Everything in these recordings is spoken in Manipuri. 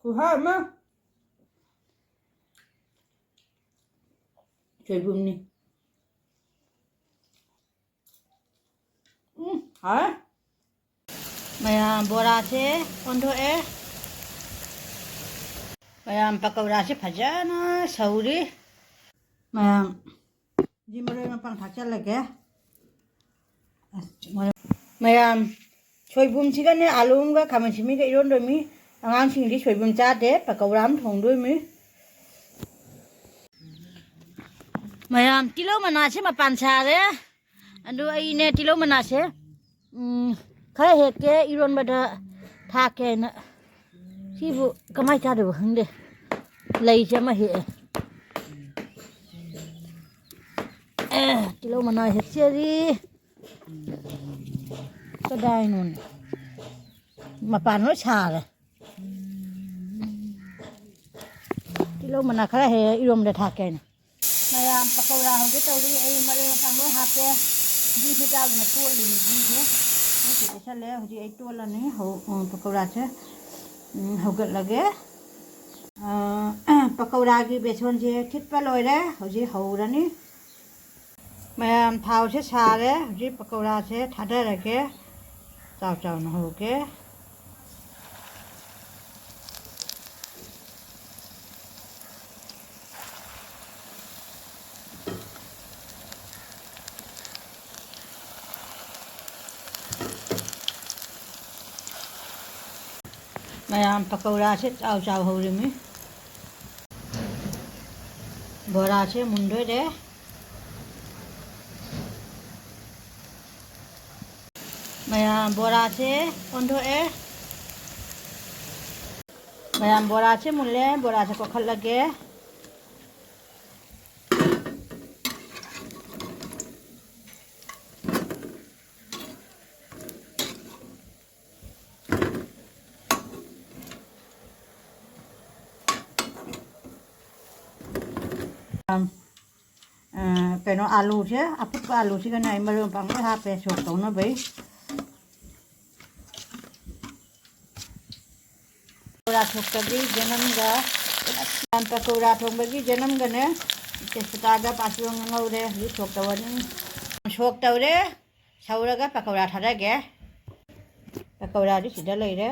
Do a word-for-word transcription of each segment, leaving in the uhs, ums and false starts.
ꯈꯨꯍꯥꯎ ꯑꯃ꯫ ꯁꯣꯏꯕꯨꯝꯅꯤ꯫ ꯎꯝ, ꯍꯥꯎꯋꯦ꯫ ꯃꯌꯥꯝ ꯕꯣꯔꯥꯁꯦ ꯑꯣꯟꯊꯣꯛꯑꯦ꯫ ꯃꯌꯥꯝ ꯄꯀꯧꯔꯥꯁꯦ ꯐꯖꯅ ꯁꯧꯔꯤ꯫ ꯃꯌꯥꯝ ꯁꯤ ꯃꯔꯣꯏ ꯃꯄꯥꯡ ꯊꯥꯛꯆꯜꯂꯒꯦ꯫ ꯑꯁ, ꯃꯔꯣꯏ-, ꯃꯌꯥꯝ ꯁꯣꯏꯕꯨꯝꯁꯤꯒꯅꯦ, ꯑꯥꯂꯨ ꯑꯃꯒ ꯈꯥꯃꯦꯟ ꯑꯁꯤꯟꯕꯤꯒ ꯏꯔꯣꯟꯗꯣꯏꯅꯤ꯫ ꯑꯉꯥꯡꯁꯤꯡꯗꯤ ꯁꯣꯏꯕꯨꯝ ꯆꯥꯗꯦ, ꯄꯀꯧꯔꯥ ꯑꯃ ꯊꯣꯡꯗꯣꯏꯅꯤ꯫ ꯃꯌꯥꯝ ꯇꯤꯜꯍꯧ ꯃꯅꯥꯁꯦ ꯃꯄꯥꯟ ꯁꯥꯔꯦ꯫ ꯑꯗꯨ ꯑꯩꯅꯦ ꯇꯤꯜꯍꯧ ꯃꯅꯥꯁꯦ, ꯎꯝ, ꯈꯔ ꯍꯦꯛꯀꯦ, ꯏꯔꯣꯟꯕꯗ ꯊꯥꯛꯀꯦ ꯍꯥꯏꯅ꯫ ꯁꯤꯕꯨ ꯀꯃꯥꯏ ꯆꯥꯗꯣꯏꯕ ꯈꯪꯗꯦ꯫ ꯂꯩꯁꯦ ꯑꯃ ꯍꯦꯛꯑꯦ꯫ ꯑꯦ, ꯇꯤꯜꯍꯧ ꯃꯅꯥ ꯍꯦꯛꯆꯔꯤ꯫ ꯀꯗꯥꯏꯅꯣꯅꯦ? ꯃꯄꯥꯟ ꯂꯣꯏ ꯁꯥꯔꯦ꯫ ꯇꯤꯜꯍꯧ ꯃꯅꯥ ꯈꯔ ꯍꯦꯛꯑꯦ, ꯏꯔꯣꯝꯕꯗ ꯊꯥꯛꯀꯦ ꯍꯥꯏꯅ꯫ ꯃꯌꯥꯝ ꯄꯀꯧꯔꯥ ꯍꯧꯒꯦ ꯇꯧꯔꯤ꯫ ꯑꯩ ꯃꯔꯣꯏ ꯃꯄꯥꯡ ꯂꯣꯏ ꯍꯥꯞꯄꯦ꯫ ꯘꯤꯁꯨ ꯆꯥꯗꯅ ꯇꯣꯠꯂꯤꯅꯤ, ꯘꯤꯁꯦ꯫ ꯃꯩꯁꯦ ꯂꯩꯁꯜꯂꯦ꯫ ꯍꯧꯖꯤꯛ ꯑꯩ ꯇꯣꯠꯂꯅꯤ꯫ ꯍꯧ-, ꯎꯝ, ꯄꯀꯧꯔꯥꯁꯦ, ꯎꯝ, ꯍꯧꯒꯠꯂꯒꯦ꯫ ꯑ, ꯄꯀꯧꯔꯥꯒꯤ ꯕꯦꯁꯣꯟꯁꯦ ꯊꯤꯠꯄ ꯂꯣꯏꯔꯦ꯫ ꯍꯧꯖꯤꯛ ꯍꯧꯔꯅꯤ꯫ ꯃꯌꯥꯝ ꯊꯥꯎꯁꯦ ꯁꯥꯔꯦ꯫ ꯍꯧꯖꯤꯛ ꯄꯀꯧꯔꯥꯁꯦ ꯊꯥꯗꯔꯒꯦ꯫ ꯆꯥꯎ ꯆꯥꯎꯅ ꯍꯧꯒꯦ꯫ ꯃꯌꯥꯝ ꯄꯀꯧꯔꯥꯁꯦ ꯆꯥꯎ ꯆꯥꯎ ꯍꯧꯔꯤꯃꯤ꯫ ꯕꯣꯔꯥꯁꯦ ꯃꯨꯟꯗꯣꯏꯔꯦ꯫ ꯃꯌꯥꯝ ꯕꯣꯔꯥꯁꯦ ꯑꯣꯟꯊꯣꯛꯑꯦ꯫ ꯃꯌꯥꯝ ꯕꯣꯔꯥꯁꯦ ꯃꯨꯜꯂꯦ, ꯕꯣꯔꯥꯁꯦ ꯀꯣꯠꯈꯠꯂꯒꯦ꯫ ꯑ, ꯀꯩꯅꯣ, ꯑꯥꯂꯨꯁꯦ, ꯑꯐꯨꯠꯄ ꯑꯥꯂꯨꯁꯤꯒꯅꯦ ꯑꯩ ꯃꯔꯣꯏ ꯃꯄꯥꯡ ꯂꯣꯏ ꯍꯥꯞꯄꯦ ꯁꯣꯛ ꯇꯧꯅꯕꯩ꯫ ꯄꯀꯧꯔꯥ ꯊꯣꯡꯕꯒꯤ ꯆꯅꯝꯒ, ꯄꯀꯧꯔꯥ ꯊꯣꯡꯕꯒꯤ ꯆꯅꯝꯒꯅꯦ, ꯇꯦꯖꯄꯇꯥꯒ ꯄꯥꯁꯤꯕꯣꯡꯒ ꯉꯧꯔꯦ꯫ ꯍꯧꯖꯤꯛ ꯁꯣꯛ ꯇꯧꯔꯅꯤ꯫ ꯁꯣꯛ ꯇꯧꯔꯦ꯫ ꯁꯧꯔꯒ ꯄꯀꯧꯔꯥ ꯊꯥꯗꯒꯦ꯫ ꯄꯀꯧꯔꯥꯗꯤ ꯁꯤꯗ ꯂꯩꯔꯦ꯫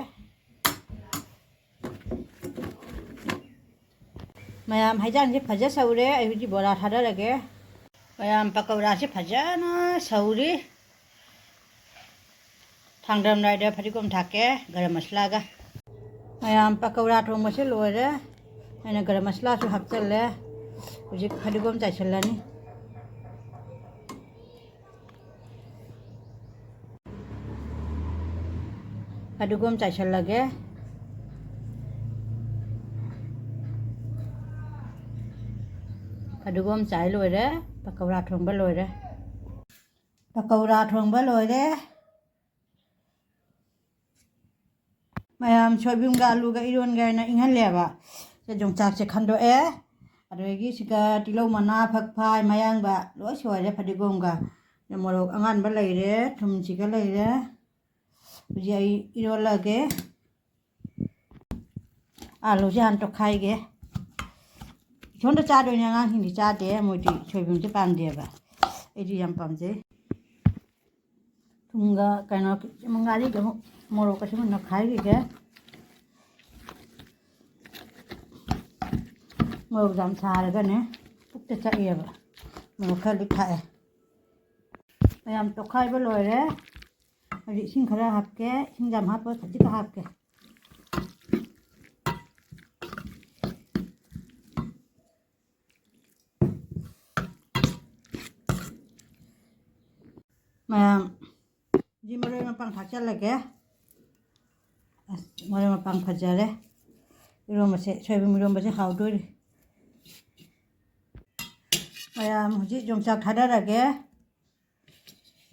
ꯃꯌꯥꯝ, ꯍꯩꯖꯥꯡꯁꯦ ꯐꯖ ꯁꯧꯔꯦ꯫ ꯑꯩ ꯍꯧꯖꯤꯛ ꯕꯣꯔꯥ ꯊꯥꯗꯔꯒꯦ꯫ ꯃꯌꯥꯝ, ꯄꯀꯧꯔꯥꯁꯦ ꯐꯖꯅ ꯁꯧꯔꯤ꯫ ꯊꯥꯡꯗꯔꯝꯗꯥꯏꯗ ꯐꯗꯤꯒꯣꯝ ꯊꯥꯛꯀꯦ, ꯒꯔꯝ ꯃꯁꯂꯥꯒ꯫ ꯃꯌꯥꯝ, ꯄꯀꯧꯔꯥ ꯊꯣꯡꯕꯁꯦ ꯂꯣꯏꯔꯦ꯫ ꯑꯩꯅ ꯒꯔꯝ ꯃꯁꯂꯥꯁꯨ ꯍꯥꯞꯆꯜꯂꯦ꯫ ꯍꯧꯖꯤꯛ ꯐꯗꯤꯒꯣꯝ ꯆꯥꯏꯁꯤꯜꯂꯅꯤ꯫ ꯐꯗꯤꯒꯣꯝ ꯆꯥꯏꯁꯤꯜꯂꯒꯦ꯫ ꯐꯗꯤꯒꯣꯝ ꯆꯥꯏ ꯂꯣꯏꯔꯦ꯫ ꯄꯀꯧꯔꯥ ꯊꯣꯡꯕ ꯂꯣꯏꯔꯦ꯫ ꯄꯀꯧꯔꯥ ꯊꯣꯡꯕ ꯂꯣꯏꯔꯦ꯫ ꯃꯌꯥꯝ, ꯁꯣꯏꯕꯨꯝꯒ ꯑꯂꯨꯒ ꯏꯔꯣꯟꯒꯦ ꯍꯥꯏꯅ ꯏꯪꯍꯜꯂꯦꯕ꯫ ꯁꯦ, ꯌꯣꯡꯆꯥꯛꯁꯦ ꯈꯟꯗꯣꯛꯑꯦ꯫ ꯑꯗꯒꯤ ꯁꯤꯒ ꯇꯤꯜꯍꯧ ꯃꯅꯥ, ꯐꯛ ꯐꯥꯏ, ꯃꯌꯥꯡꯕ ꯂꯣꯏ ꯁꯣꯏꯔꯦ, ꯐꯗꯤꯒꯣꯝꯒ꯫ ꯃꯣꯔꯣꯛ ꯑꯉꯥꯟꯕ ꯂꯩꯔꯦ, ꯊꯨꯝꯁꯤꯒ ꯂꯩꯔꯦ꯫ ꯍꯧꯖꯤꯛ ꯑꯩ ꯏꯔꯣꯜꯂꯒꯦ꯫ ꯑꯥꯂꯨꯁꯦ ꯍꯥꯟꯅ ꯇꯣꯠꯈꯥꯏꯒꯦ꯫ ꯏꯊꯣꯟꯗ ꯆꯥꯗꯣꯏꯅꯦ, ꯑꯉꯥꯡꯁꯤꯡꯗꯤ ꯆꯥꯗꯦ, ꯃꯣꯏꯗꯤ ꯁꯣꯏꯕꯨꯝꯁꯦ ꯄꯥꯝꯗꯦꯕ꯫ ꯑꯩꯗꯤ ꯌꯥꯝ ꯄꯥꯝꯖꯩ꯫ ꯊꯨꯝꯒ ꯀꯩꯅꯣ, ꯉꯥꯔꯤꯒ ꯑꯃꯨꯛ, ꯃꯣꯔꯣꯛꯀꯁꯨ ꯑꯃꯨꯛ ꯅꯣꯏꯈꯥꯏꯈꯤꯒꯦ꯫ ꯃꯣꯔꯣꯛ ꯌꯥꯝ ꯁꯥꯔꯒꯅꯦ ꯄꯨꯛꯇ ꯆꯥꯛꯑꯦꯕ꯫ ꯃꯣꯔꯣꯛ ꯈꯔꯗꯤ ꯊꯥꯛꯑꯦ꯫ ꯃꯌꯥꯝ ꯇꯣꯠꯈꯥꯏꯕ ꯂꯣꯏꯔꯦ꯫ ꯍꯧꯖꯤꯛ ꯏꯁꯤꯡ ꯈꯔ ꯍꯥꯞꯀꯦ꯫ ꯏꯁꯤꯡ ꯌꯥꯝ ꯍꯥꯞꯄ, ꯈꯖꯤꯛ ꯈꯛ ꯍꯥꯞꯀꯦ꯫ ꯃꯌꯥꯝ, ꯍꯧꯖꯤꯛ ꯃꯔꯣꯏ ꯃꯄꯥꯡ ꯊꯥꯛꯆꯜꯂꯒꯦ꯫ ꯑꯁ, ꯃꯔꯣꯏ ꯃꯄꯥꯡ ꯐꯖꯔꯦ꯫ ꯏꯔꯣꯝꯕꯁꯦ, ꯁꯣꯏꯕꯨꯝ ꯏꯔꯣꯝꯕꯁꯦ ꯍꯥꯎꯗꯣꯔꯤ꯫ ꯃꯌꯥꯝ, ꯍꯧꯖꯤꯛ ꯌꯣꯡꯆꯥꯛ ꯊꯥꯗꯔꯒꯦ꯫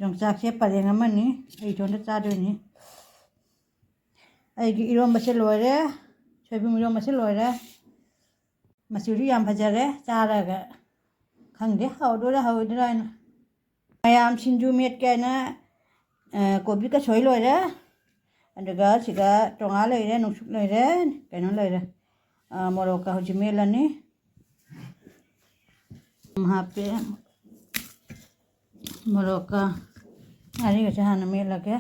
ꯌꯣꯡꯆꯥꯛꯁꯦ ꯄꯔꯦꯡ ꯑꯃꯅꯤ, ꯑꯩ ꯏꯇꯣꯟꯗ ꯆꯥꯗꯣꯏꯅꯤ꯫ ꯑꯩꯒꯤ ꯏꯔꯣꯝꯕꯁꯦ ꯂꯣꯏꯔꯦ, ꯁꯣꯏꯕꯨꯝ ꯏꯔꯣꯝꯕꯁꯦ ꯂꯣꯏꯔꯦ꯫ ꯃꯆꯨꯗꯤ ꯌꯥꯝ ꯐꯖꯔꯦ, ꯆꯥꯔꯒ ꯈꯪꯗꯦ ꯍꯥꯎꯗꯣꯏꯔꯥ ꯍꯥꯎꯔꯣꯏꯗꯣꯏꯔꯥ ꯍꯥꯏꯅ꯫ ꯃꯌꯥꯝ, ꯁꯤꯡꯖꯨ ꯃꯦꯠꯀꯦ ꯍꯥꯏꯅ, ꯑ, ꯀꯣꯕꯤ ꯀꯁꯣꯏ ꯂꯣꯏꯔꯦ꯫ ꯑꯗꯨꯒ ꯁꯤꯗ ꯆꯣꯉꯥ ꯂꯩꯔꯦ, ꯅꯨꯡꯁꯨꯛ ꯂꯩꯔꯦ, ꯀꯩꯅꯣ ꯂꯩꯔꯦ, ꯑ, ꯃꯣꯔꯣꯛꯀ ꯍꯧꯖꯤꯛ ꯃꯦꯠꯂꯅꯤ꯫ ꯍꯥꯞꯄꯦ꯫ ꯃꯣꯔꯣꯛꯀ ꯉꯥꯔꯤꯒꯁꯦ ꯍꯥꯟꯅ ꯃꯦꯠꯂꯒꯦ꯫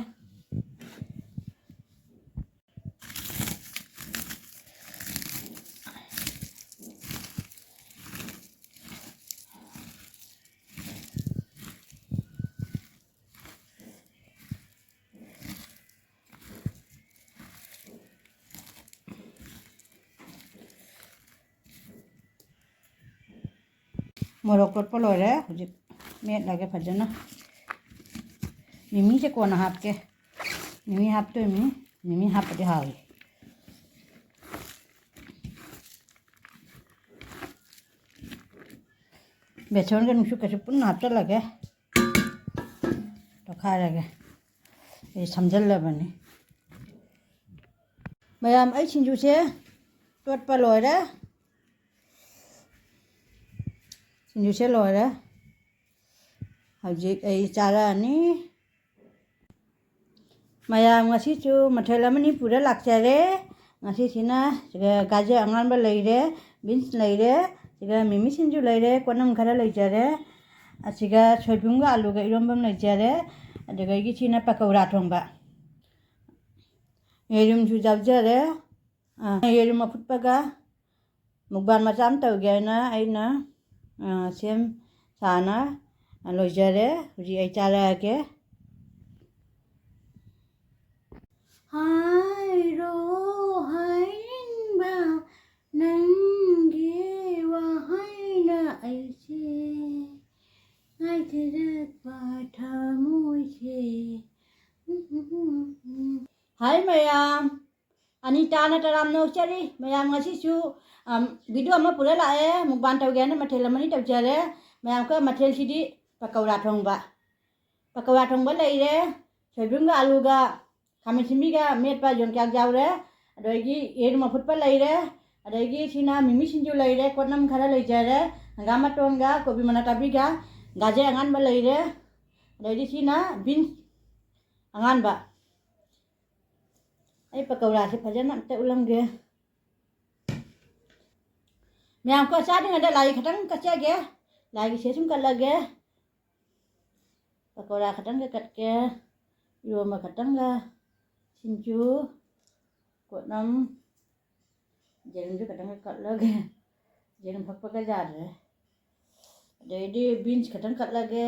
ꯃꯣꯔꯣꯛ ꯇꯣꯠꯄ ꯂꯣꯏꯔꯦ꯫ ꯍꯧꯖꯤꯛ ꯃꯦꯠꯂꯒꯦ ꯐꯖꯅ꯫ ꯃꯤꯃꯤꯁꯦ ꯀꯣꯟꯅ ꯍꯥꯞꯀꯦ꯫ ꯃꯤꯃꯤ ꯍꯥꯞꯇꯣꯏꯅꯤ꯫ ꯃꯤꯃꯤ ꯍꯥꯞꯄꯗꯤ ꯍꯥꯎꯏ꯫ ꯕꯦꯁꯣꯟꯒ ꯅꯨꯡꯁꯨꯛꯀꯁꯨ ꯄꯨꯟꯅ ꯍꯥꯞꯆꯤꯜꯂꯒꯦ꯫ ꯇꯣꯠꯈꯥꯏꯔꯒꯦ꯫ ꯑꯩ ꯁꯝꯖꯜꯂꯕꯅꯤ꯫ ꯃꯌꯥꯝ, ꯑꯩ ꯁꯤꯡꯖꯨꯁꯦ ꯇꯣꯠꯄ ꯂꯣꯏꯔꯦ꯫ ꯁꯤꯡꯖꯨꯁꯦ ꯂꯣꯏꯔꯦ꯫ ꯍꯧꯖꯤꯛ ꯑꯩ ꯆꯥꯔꯛꯑꯅꯤ꯫ ꯃꯌꯥꯝ, ꯉꯁꯤꯁꯨ ꯃꯊꯦꯜ ꯑꯃꯅꯤ ꯄꯨꯔ ꯂꯥꯛꯆꯔꯦ꯫ ꯉꯁꯤꯁꯤꯅ ꯁꯤꯗ ꯒꯥꯖꯔ ꯑꯉꯥꯟꯕ ꯂꯩꯔꯦ, ꯕꯤꯟꯁ ꯂꯩꯔꯦ, ꯁꯤꯒ ꯃꯤꯃꯤ ꯁꯤꯡꯖꯨ ꯂꯩꯔꯦ, ꯀꯣꯠꯅꯝ ꯈꯔ ꯂꯩꯖꯔꯦ, ꯑꯁꯤꯒ ꯁꯣꯏꯕꯨꯝꯒ ꯑꯂꯨꯒ ꯏꯔꯣꯝꯕ ꯑꯃ ꯂꯩꯖꯔꯦ, ꯑꯗꯨꯗꯒꯤ ꯁꯤꯅ ꯄꯀꯧꯔꯥ ꯊꯣꯡꯕ꯫ ꯌꯦꯔꯨꯝꯁꯨ ꯌꯥꯎꯖꯔꯦ꯫ ꯑꯥ, ꯌꯦꯔꯨꯝ ꯑꯐꯨꯠꯄꯒ ꯃꯨꯛꯕꯥꯡ ꯃꯆꯥ ꯑꯃ ꯇꯧꯒꯦ ꯍꯥꯏꯅ ꯑꯩꯅ, ꯑꯥ, ꯁꯦꯝ ꯁꯥꯅ ꯂꯣꯏꯖꯔꯦ꯫ ꯍꯧꯖꯤꯛ ꯑꯩ ꯆꯥꯔꯛꯑꯒꯦ꯫ ꯍꯥꯏꯔꯣ ꯍꯥꯏꯅꯤꯡꯕ ꯅꯪꯒꯤ ꯋꯥꯍꯩꯅ ꯑꯩꯁꯦ ꯉꯥꯏꯖꯔꯛꯄ ꯊꯃꯣꯏꯁꯦ꯫ ꯍꯥꯏ ꯃꯌꯥꯝ, ꯑꯅꯤꯇꯥꯅ ꯇꯔꯥꯝꯅ ꯑꯣꯛꯆꯔꯤ꯫ ꯃꯌꯥꯝ ꯉꯁꯤꯁꯨ, ꯑꯝ, video ꯑꯃ ꯄꯨꯔ ꯂꯥꯛꯑꯦ꯫ ꯃꯨꯛꯕꯥꯡ ꯇꯧꯒꯦ ꯍꯥꯏꯅ ꯃꯊꯦꯜ ꯑꯃꯅꯤ ꯇꯧꯖꯔꯦ꯫ ꯃꯌꯥꯝ ꯀ ꯃꯊꯦꯜꯁꯤꯗꯤ ꯄꯀꯧꯔꯥ ꯊꯣꯡꯕ꯫ ꯄꯀꯧꯔꯥ ꯊꯣꯡꯕ ꯂꯩꯔꯦ꯫ ꯁꯣꯏꯕꯨꯝꯒ ꯑꯂꯨꯒ ꯈꯥꯃꯦꯟ ꯑꯁꯤꯟꯕꯤꯒ ꯃꯦꯠꯄ ꯌꯣꯡꯆꯥꯛ ꯌꯥꯎꯔꯦ꯫ ꯑꯗꯒꯤ ꯌꯦꯔꯨꯝ ꯑꯐꯨꯠꯄ ꯂꯩꯔꯦ꯫ ꯑꯗꯒꯤ ꯁꯤꯅ ꯃꯤꯃꯤ ꯁꯤꯡꯖꯨ ꯂꯩꯔꯦ, ꯀꯣꯠꯅꯝ ꯈꯔ ꯂꯩꯖꯔꯦ, ꯍꯪꯒꯥꯝ ꯃꯇꯣꯟꯒ ꯀꯣꯕꯤ ꯃꯅꯥ ꯀꯥꯕꯤꯒ ꯒꯥꯖꯔ ꯑꯉꯥꯟꯕ ꯂꯩꯔꯦ꯫ ꯑꯗꯩꯗꯤ ꯁꯤꯅ ꯕꯤꯟꯁ ꯑꯉꯥꯟꯕ꯫ ꯑꯩ ꯄꯀꯧꯔꯥꯁꯦ ꯐꯖꯅ ꯑꯝꯇ ꯎꯠꯂꯝꯒꯦ꯫ ꯃꯌꯥꯝ ꯀꯣ, ꯆꯥꯗ꯭ꯔꯤꯉꯩꯗ ꯂꯥꯏ ꯈꯤꯇꯪ ꯀꯠꯆꯒꯦ꯫ ꯂꯥꯏꯒꯤ ꯁꯦ ꯁꯨꯝ ꯀꯠꯂꯒꯦ꯫ ꯄꯀꯧꯔꯥ ꯈꯤꯇꯪꯒ ꯀꯠꯀꯦ꯫ ꯏꯔꯣꯝꯕ ꯈꯤꯇꯪꯒ꯫ ꯁꯤꯡꯖꯨ, ꯀꯣꯠꯅꯝ, ꯌꯦꯔꯨꯝꯁꯨ ꯈꯤꯇꯪꯒ ꯀꯠꯂꯒꯦ꯫ ꯌꯦꯔꯨꯝ ꯐꯛꯄꯒ ꯌꯥꯗ꯭ꯔꯦ꯫ ꯑꯗꯩꯗꯤ ꯕꯤꯟꯁ ꯈꯤꯇꯪ ꯀꯠꯂꯒꯦ꯫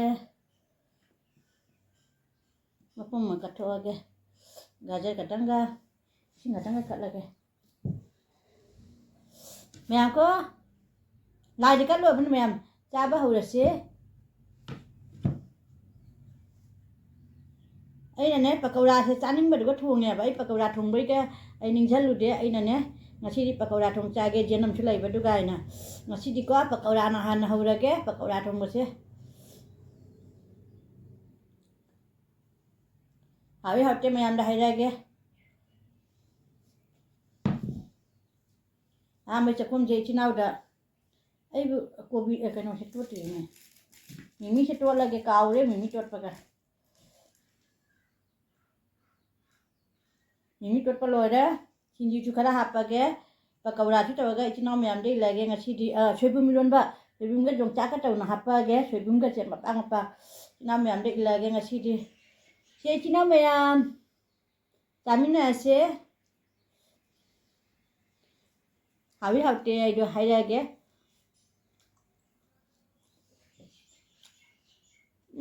ꯃꯄꯨꯝ ꯑꯃ ꯀꯠꯊꯣꯛꯑꯒꯦ꯫ ꯒꯥꯖꯔ ꯈꯤꯇꯪꯒ, ꯏꯁꯤꯡ ꯈꯤꯇꯪꯒ ꯀꯠꯂꯒꯦ꯫ ꯃꯌꯥꯝ ꯀꯣ, ꯂꯥꯏꯗꯤ ꯀꯠꯂꯣꯏꯕꯅ ꯃꯌꯥꯝ ꯆꯥꯕ ꯍꯧꯔꯁꯤ꯫ ꯑꯩꯅꯅꯦ, ꯄꯀꯧꯔꯥꯁꯦ ꯆꯥꯅꯤꯡꯕꯗꯨꯒ ꯊꯣꯡꯉꯦꯕ꯫ ꯑꯩ ꯄꯀꯧꯔꯥ ꯊꯣꯡꯕꯩꯒ ꯑꯩ ꯅꯤꯡꯁꯤꯡꯂꯨꯗꯦ꯫ ꯑꯩꯅꯅꯦ, ꯉꯁꯤꯗꯤ ꯄꯀꯧꯔꯥ ꯊꯣꯡ ꯆꯥꯒꯦ, ꯖꯦꯟ ꯑꯃꯁꯨ ꯂꯩꯕꯗꯨꯒ ꯍꯥꯏꯅ꯫ ꯉꯁꯤꯗꯤꯀꯣ, ꯄꯀꯧꯔꯥꯅ ꯍꯥꯟꯅ ꯍꯧꯔꯒꯦ, ꯄꯀꯧꯔꯥ ꯊꯣꯡꯕꯁꯦ꯫ ꯍꯥꯎꯏ ꯍꯥꯎꯇꯦ ꯃꯌꯥꯝꯗ ꯍꯥꯏꯔꯛꯑꯒꯦ꯫ ꯑꯍꯥꯟꯕ ꯆꯥꯛꯈꯨꯝꯁꯦ ꯏꯆꯤꯟ ꯏꯅꯥꯎꯗ ꯑꯩꯕꯨ ꯀꯣꯕꯤ, ꯑ, ꯀꯩꯅꯣꯁꯦ ꯇꯣꯠꯇ꯭ꯔꯤꯅꯦ꯫ ꯃꯤꯃꯤꯁꯦ ꯇꯣꯠꯂꯒꯦ, ꯀꯥꯎꯔꯦ ꯃꯤꯃꯤ ꯇꯣꯠꯄꯒ꯫ ꯃꯤꯃꯤ ꯇꯣꯠꯄ ꯂꯣꯏꯔꯦ꯫ ꯁꯤꯡꯖꯨꯁꯨ ꯈꯔ ꯍꯥꯞꯄꯒꯦ꯫ ꯄꯀꯧꯔꯥꯁꯨ ꯇꯧꯔꯒ ꯏꯆꯤꯟ ꯏꯅꯥꯎ ꯃꯌꯥꯝꯗ ꯏꯜꯂꯒꯦ ꯉꯁꯤꯗꯤ꯫ ꯑ, ꯁꯣꯏꯕꯨꯝ ꯏꯔꯣꯟꯕ, ꯁꯣꯏꯕꯨꯝꯒ ꯌꯣꯡꯆꯥꯛꯀ ꯇꯧꯅ ꯍꯥꯞꯄꯛꯑꯒꯦ꯫ ꯁꯣꯏꯕꯨꯝꯒꯁꯦ ꯃꯄꯥꯛ ꯃꯄꯥꯛ ꯏꯆꯤꯟ ꯏꯅꯥꯎ ꯃꯌꯥꯝꯗ ꯏꯜꯂꯒꯦ ꯉꯁꯤꯗꯤ꯫ ꯁꯦ ꯏꯆꯤꯟ ꯏꯅꯥꯎ ꯃꯌꯥꯝ, ꯆꯥꯃꯤꯟꯅꯔꯁꯦ꯫ ꯍꯥꯎꯏ ꯍꯥꯎꯇꯦ ꯑꯩꯗꯣ ꯍꯥꯏꯔꯛꯑꯒꯦ꯫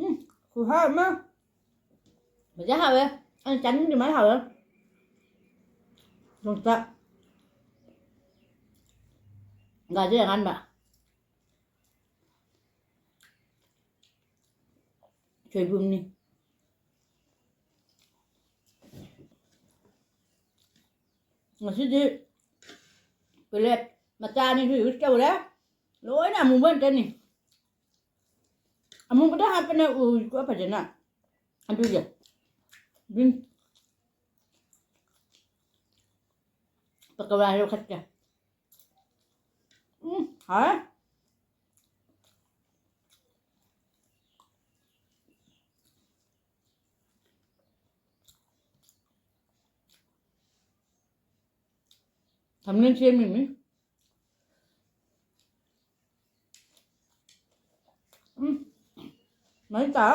ꯎꯝ, ꯈꯨꯍꯥꯎ ꯑꯃ꯫ ꯐꯖ ꯍꯥꯎꯋꯦ꯫ ꯑꯩꯅ ꯆꯥꯅꯤꯡꯗꯦ ꯃꯥꯏ ꯍꯥꯎꯋꯦ꯫ ꯌꯣꯡꯆꯥꯛ꯫ ꯒꯥꯖꯔ ꯑꯉꯥꯟꯕ꯫ ꯁꯣꯏꯕꯨꯝꯅꯤ꯫ ꯉꯁꯤꯗꯤ ꯄ꯭ꯂꯦꯠ ꯃꯆꯥ ꯑꯅꯤꯁꯨ ꯌꯨꯁ ꯇꯧꯔꯦ꯫ ꯂꯣꯏꯅ ꯑꯃꯨꯕ ꯉꯥꯛꯇꯅꯤ꯫ ꯑꯃꯨꯕꯗ ꯍꯥꯞꯄꯅ ꯎꯏꯀꯣ ꯐꯖꯅ꯫ ꯑꯗꯨꯒꯤ ꯕꯤꯟ ꯄꯀꯧꯔꯥ ꯂꯧꯈꯠꯀꯦ꯫ ꯎꯝ, ꯍꯥꯎꯋꯦ꯫ ꯊꯝꯅꯦꯜ ꯁꯦꯝꯃꯤꯃꯤ꯫ ꯎꯝ꯫ ꯃꯩ ꯇꯥ꯫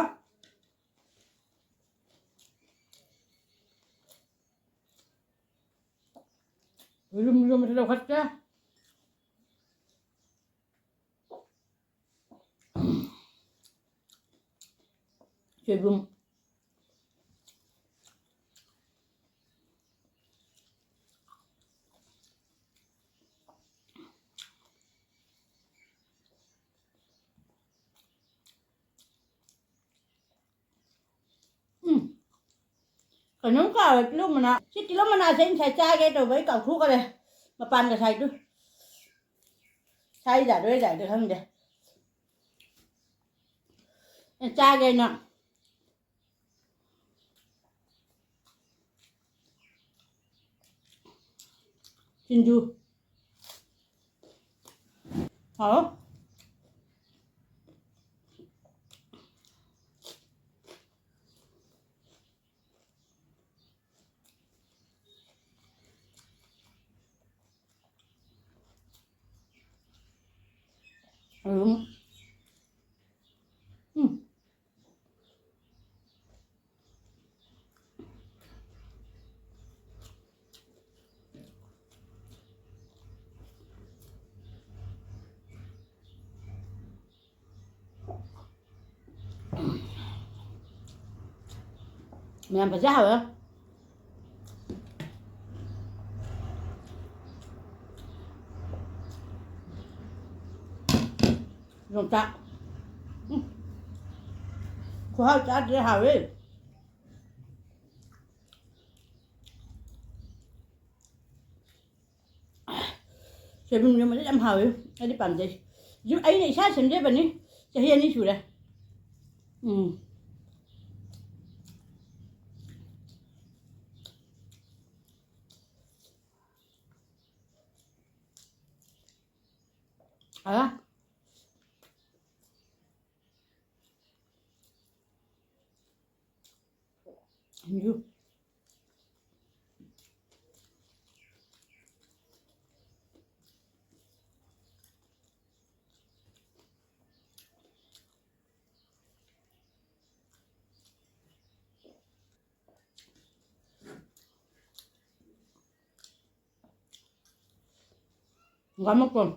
ꯌꯦꯔꯨꯝ, ꯌꯦꯔꯨꯝ ꯂꯧꯈꯠꯀꯦ꯫ ꯁꯣꯏꯕꯨꯝ꯫ ꯎꯝ꯫ ꯀꯩꯅꯣꯝ ꯀꯥꯎꯔꯦ, ꯇꯤꯜꯍꯧ ꯃꯅꯥ꯫ ꯁꯤ ꯇꯤꯜꯍꯧ ꯃꯅꯥꯁꯦ ꯑꯩ ꯉꯁꯥꯏ ꯆꯥꯒꯦ ꯇꯧꯕ, ꯑꯩ ꯀꯥꯎꯊꯣꯛꯈ꯭ꯔꯦ꯫ ꯃꯄꯥꯟꯒ ꯁꯥꯏꯗꯨ꯫ ꯁꯥꯏꯖꯥꯠꯂꯣ, ꯑꯣꯏꯖꯥꯠꯂꯣ ꯈꯪꯗꯦ꯫ ꯑꯦ, ꯆꯥꯒꯦꯅ꯫ ꯁꯤꯡꯖꯨ꯫ ꯍꯥꯎ꯫ ꯑꯗꯨꯝ꯫ ꯎꯝ꯫ ꯃꯌꯥꯝ ꯐꯖ ꯍꯥꯎꯋꯦ꯫ ꯌꯣꯡꯆꯥꯛ꯫ ꯎꯝ꯫ ꯈꯨꯍꯥꯎ ꯆꯥꯗ꯭ꯔꯦ, ꯍꯥꯎꯋꯦ꯫ ꯁꯣꯏꯕꯨꯝ ꯏꯔꯣꯝꯕꯁꯦ ꯌꯥꯝ ꯍꯥꯎꯋꯦ, ꯑꯩꯗꯤ ꯄꯥꯝꯖꯩ꯫ ꯌꯨꯝ, ꯑꯩꯅ ꯏꯁꯥ ꯁꯦꯝꯖꯕꯅꯤ, ꯆꯍꯤ ꯑꯅꯤ ꯁꯨꯔꯦ꯫ ꯎꯝ꯫ ꯑ꯫ ꯁꯤꯡꯖꯨ꯫ ꯍꯪꯒꯥꯝ ꯃꯀꯣꯟ꯫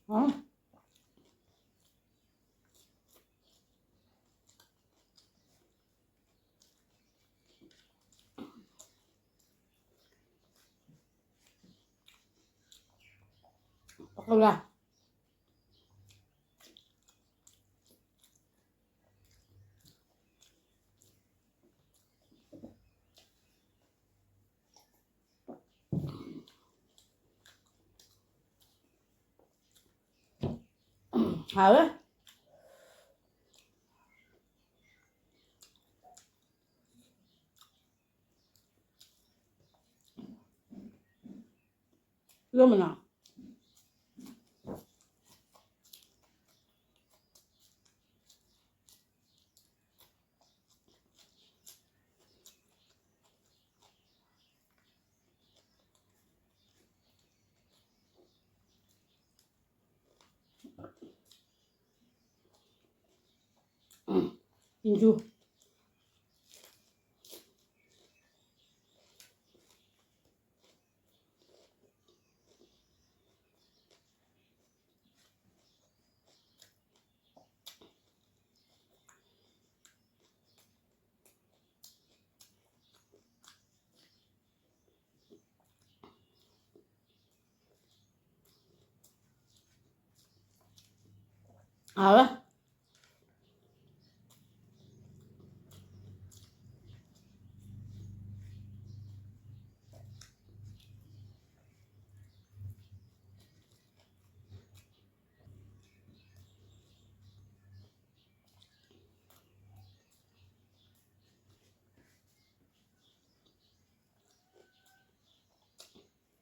ꯍꯥ? ꯄꯀꯧꯔꯥ꯫ ꯍꯥꯎꯋꯦ꯫ ꯏꯔꯣꯝꯕꯅ꯫ ꯎꯝ, ꯁꯤꯡꯖꯨ꯫ ꯍꯥꯎꯋꯦ꯫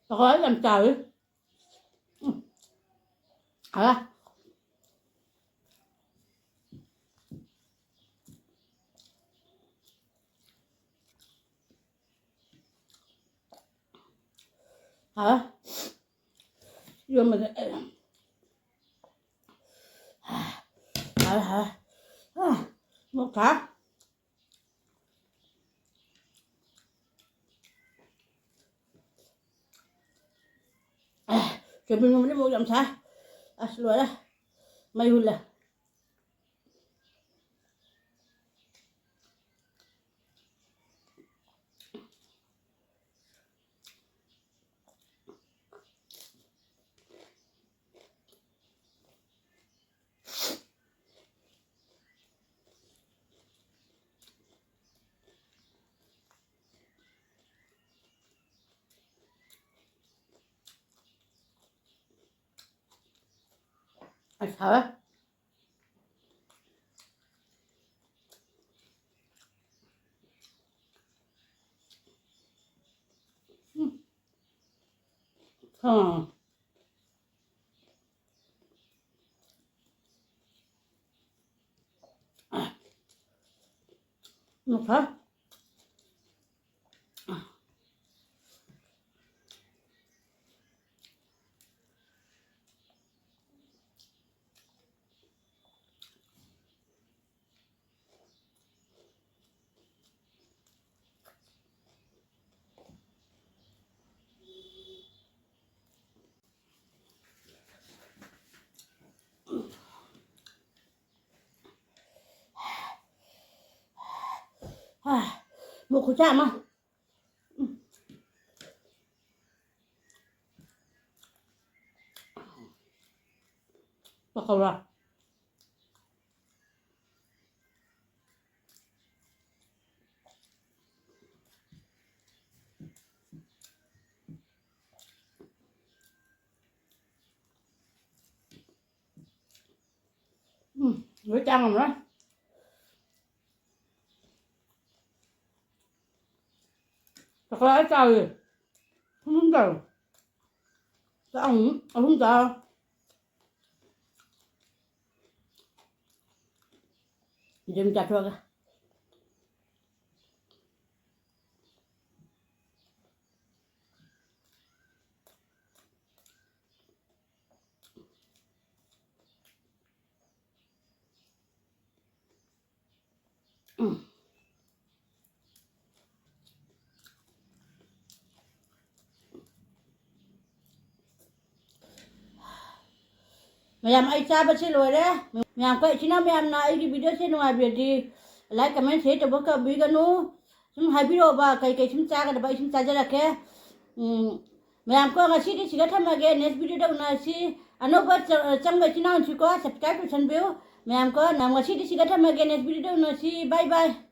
ꯄꯀꯧꯔꯥ ꯌꯥꯝ ꯆꯥꯎꯋꯤ꯫ ꯎꯝ꯫ ꯍꯥꯎꯋꯦ꯫ ꯍꯥꯎꯋꯦ꯫ ꯏꯔꯣꯟꯕꯗ꯫ ꯍꯥꯎꯔꯦ, ꯍꯥꯎꯔꯦ꯫ ꯑꯥ, ꯃꯣꯔꯣꯛ ꯊꯥ꯫ ꯑꯦ, ꯀꯦꯕꯤꯟ ꯃꯅꯨꯡꯗꯤ ꯃꯣꯔꯣꯛ ꯌꯥꯝ ꯁꯥꯏ꯫ ꯑꯁ, ꯂꯣꯏꯔꯦ꯫ ꯃꯩ ꯍꯨꯜꯂꯦ꯫ ꯑꯁ, ꯍꯥꯎꯋꯦ꯫ ꯎꯝ꯫ ꯑꯥ꯫ ꯃꯈꯥ꯫ ꯃꯣꯔꯣꯛ ꯈꯨꯆꯥ ꯑꯃ꯫ ꯄꯀꯧꯔꯥ꯫ ꯎꯝ, ꯂꯣꯏ ꯆꯥ ꯉꯝꯃꯔꯣꯏ꯫ ꯆꯀ꯭ꯔꯥ ꯆꯥꯎꯋꯦ꯫ ꯑꯍꯨꯝ ꯆꯥꯎꯋꯦ꯫ ꯆꯥ ꯑꯍꯨꯝ, ꯑꯍꯨꯝ ꯆꯥ꯫ ꯑꯗꯨꯝ ꯆꯥꯊꯣꯛꯑꯒ꯫ ꯃꯌꯥꯝ, ꯑꯩ ꯆꯥꯕꯁꯦ ꯂꯣꯏꯔꯦ꯫ ꯃꯌꯥꯝ, ꯑꯩꯈꯣꯏ ꯏꯆꯤꯟ ꯏꯅꯥꯎ ꯃꯌꯥꯝꯅ ꯑꯩꯒꯤ video ꯁꯦ ꯅꯨꯡꯉꯥꯏꯕꯤꯔꯗꯤ like, comment, share ꯇꯧꯕ ꯀꯥꯎꯕꯤꯒꯅꯨ꯫ ꯁꯨꯝ ꯍꯥꯏꯕꯤꯔꯛꯑꯣꯕ, ꯀꯩ ꯀꯩ ꯁꯨꯝ ꯆꯥꯒꯗꯕ ꯑꯩ ꯁꯨꯝ ꯆꯥꯖꯔꯛꯀꯦ꯫ ꯎꯝ, ꯃꯌꯥꯝ ꯀꯣ, ꯉꯁꯤꯗꯤ ꯁꯤꯒ ꯊꯝꯃꯒꯦ, next video ꯗ ꯎꯅꯔꯁꯤ꯫ ꯑꯅꯧꯕ ꯆ-, ꯆꯪꯕ ꯏꯆꯤꯟ ꯏꯅꯥꯎꯁꯤꯀꯣ, subscribe ꯇꯧꯁꯟꯕꯤꯌꯨ꯫ ꯃꯌꯥꯝ ꯀꯣ, ꯅ-, ꯉꯁꯤꯗꯤ ꯁꯤꯒ ꯊꯝꯃꯒꯦ, next video ꯗ ꯎꯅꯔꯁꯤ꯫ Bye bye꯫